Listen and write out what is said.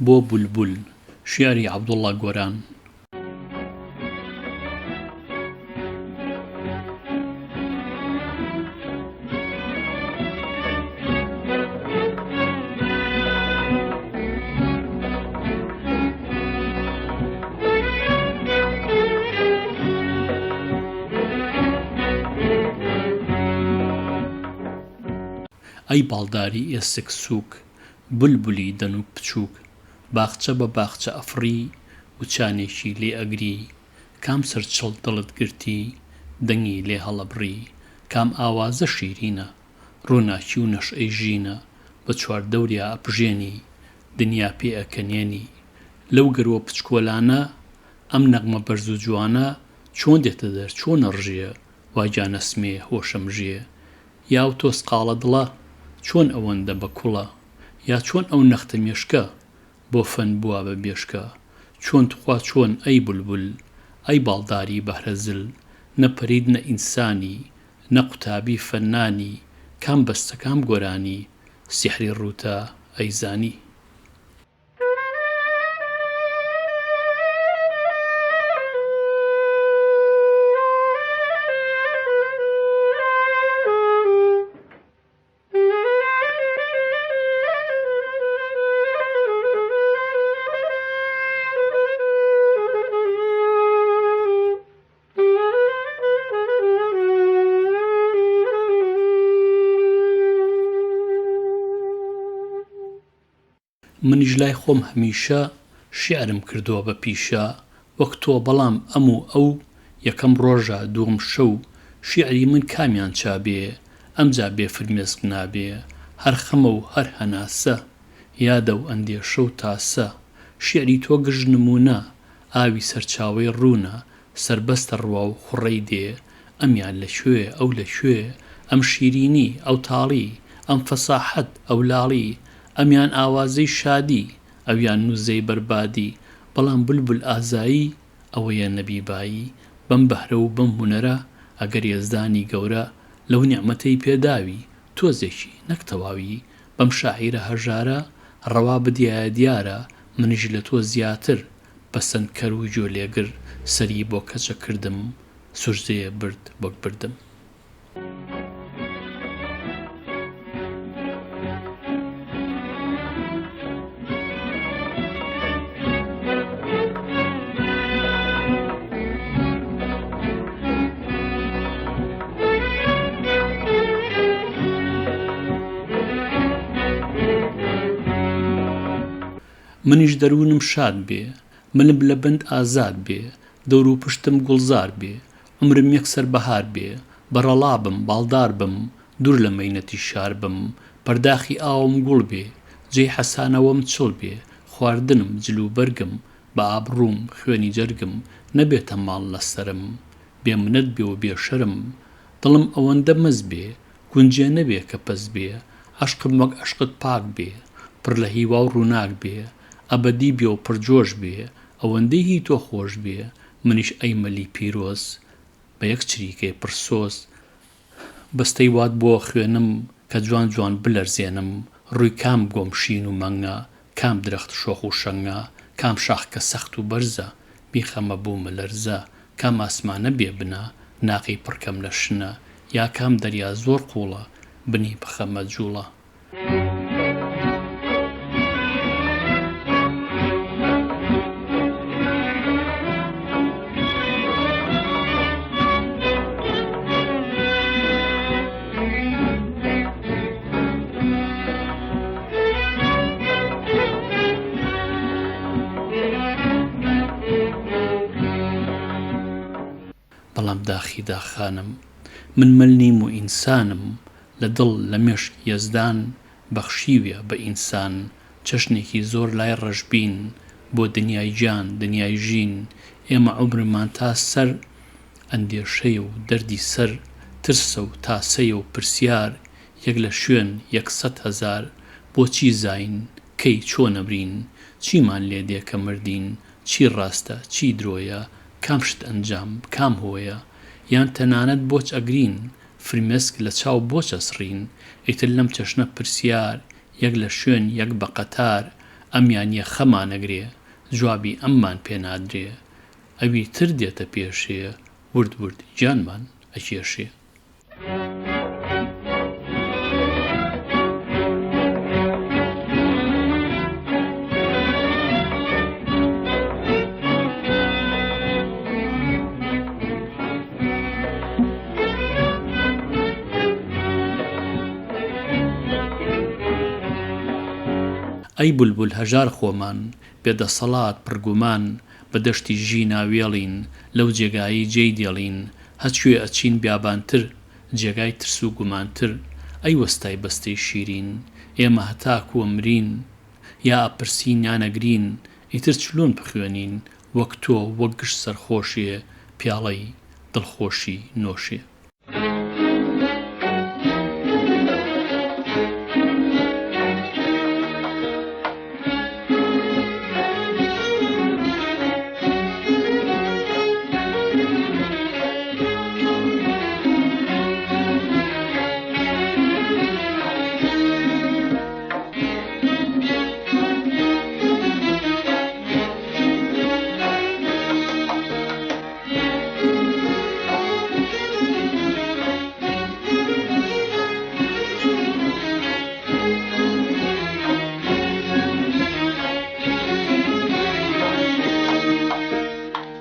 بۆ بولبول، شیعری عەبدوڵڵا گۆران. ئەی باڵداری ئێسک سووک، بولبولی دەنووک بچووک، باخچە بە باخچە ئەفڕی، وچانێکی لێ ئەگری، کام سەرچڵ دڵت گرتی، دەنگی لێ هەڵەبڕی، کام ئاوازە شیرینە، ڕووناکی و نەشئەی ژینە، بە چواردەوریا ئەپژێنی، دنیا پێ ئەکەنێنی. لەو گەروە پچکۆلانە، ئەم نەغمە بەرز و جوانە، چۆن دێتە دەر، چۆن ئەڕژێ، وا گیانەسمێ هۆشەمژێ. یا ئەو تۆسقاڵە دڵە، چۆن ئەوەندە بە کوڵە؟ یا چۆن ئەو نەختە مێشکە، بۆ فەن بووە بە بێشکە؟ چۆن تخوا چۆن ئەی بولبول، ئەی باڵداری بەهرە زل، نە پەریت نە ئینسانی، نە قوتابی فەننانی، کام بەستە کام گۆرانی، سیحری ڕووتە ئەیزانی؟ منیش لای خۆم هەمیشە شیعرم کردووە بە پیشە وەک تۆ بەڵام ئەم و ئەو یەکەم ڕۆژە دووەم شەو شیعری من کامیان چا بێ ئەمجا بێ فرمێسک نابێ هەر خەمە و هەر هەناسە یادە و ئەندێشە و تاسە شیعری تۆ گشت نموونە ئاوی سەرچاوەی ڕوونە سەربەستە ڕوا و خوڕەی دێ ئەمیان لە کوێ ئەو لە کوێ ئەم شیرینی ئەو تاڵی ئەم فەساحەت ئەو لاڵی ئەمیان ئاوازەی شادی ئەویان نوزەی بەربادی بەڵام بولبول ئازایی ئەوەیە نەبی بایی بەم بەهرە و بەم هونەرە ئەگەر یەزدانی گەورە لەو نیعمەتەی پێداوی تۆزێکی نەک تەواوی بەم شاعیرە هەژارە ڕەوا بدیایە دیارە منیش لە تۆ زیاتر پەسەند کەر و گوێ لێگر سەری بۆ کەچە کردم سوجدەیە برد وەک بردم. منیش دەروونم شاد بێ ملم لە بەند ئازاد بێ دەور و پشتم گوڵزار بێ عومرم یەکسەر بەهار بێ بەڕەڵا بم باڵدار بم دوور لە مەینەتی شار بم پەرداخی ئاوم گوڵ بێ جێی حەسانەوەم چڵ بێ خواردنم جل و بەرگم بە ئابڕووم خوێنی جەرگم نەبێتە ماڵ لە سەرم بێ منەت بێ و بێ شەرم دڵم ئەوەندە مەز بێ گونجێ نەبێ کە پەز بێ عەشقم وەک عەشقت پاک بێ پڕ لە هیوا و ڕووناک بێ ئەبەدی بێ و پڕ جۆش بێ ئەوەندەی هی تۆ خۆش بێ منیش ئەی مەلی پیرۆز بە یەک چریکەی پڕ سۆز بەستەی وات بۆ خوێنم کە جوان جوان بلەرزێنم ڕووی کام گۆم شین و مەنگە کام درەخت شۆخ و شەنگە کام شاخ کە سەخت و بەرزە بیخەمە بوومە لەرزە کام ئاسمانە بێ بنە ناقی پڕکەم لە شنە یا کام دەریا زۆر قووڵە بنی بخەمە جووڵە. بەڵام داخی داخانم من مەل نیم و ئینسانم لە دڵ لە مێشک یەزدان بەخشیویە بە ئینسان چەشنێکی زۆر لای ڕەشبین بۆ دنیای گیان دنیای ژین ئێمە عومرمان تا سەر ئەندێشەیە و دەردی سەر ترسە و تاسەیە و پرسیار یەک لە شوێن یەک سەدهەزار بۆچی زاین کەی چۆن ئەمرین چیمان لێ دێ کە مردین چی ڕاستە چی درۆیە کام شت ئەنجام کام هۆیە یان تەنانەت بۆچ ئەگرین فرمێسک لە چاو بۆچ ئەسڕین ئیتر لەم چەشنە پرسیار یەک لە شوێن یەک بە قەتار. ئەمیان یەخەمان ئەگرێ، جوابی ئەممان پێ نادرێ، ئەوی تر دێتە پێشێ، ورد ورد گیانمان ئەکێشێ. ئەی بولبول هەژار خۆمان، بێ دەسەڵات پڕ گومان، بە دەشتی ژینا وێڵین، لەو جێگایەی جێی دێڵین، هەچکوێ ئەچین بیابانتر، جێگای ترس و گومانتر، ئەی وەستای بەستەی شیرین، ئێمە هەتاکوو ئەمرین، یا ئەپرسین یا نەگرین، ئیتر چلۆن بخوێنین، وەک تۆ وەک گشت سەرخۆشێ، پیاڵەی دڵخۆشی نۆشێ.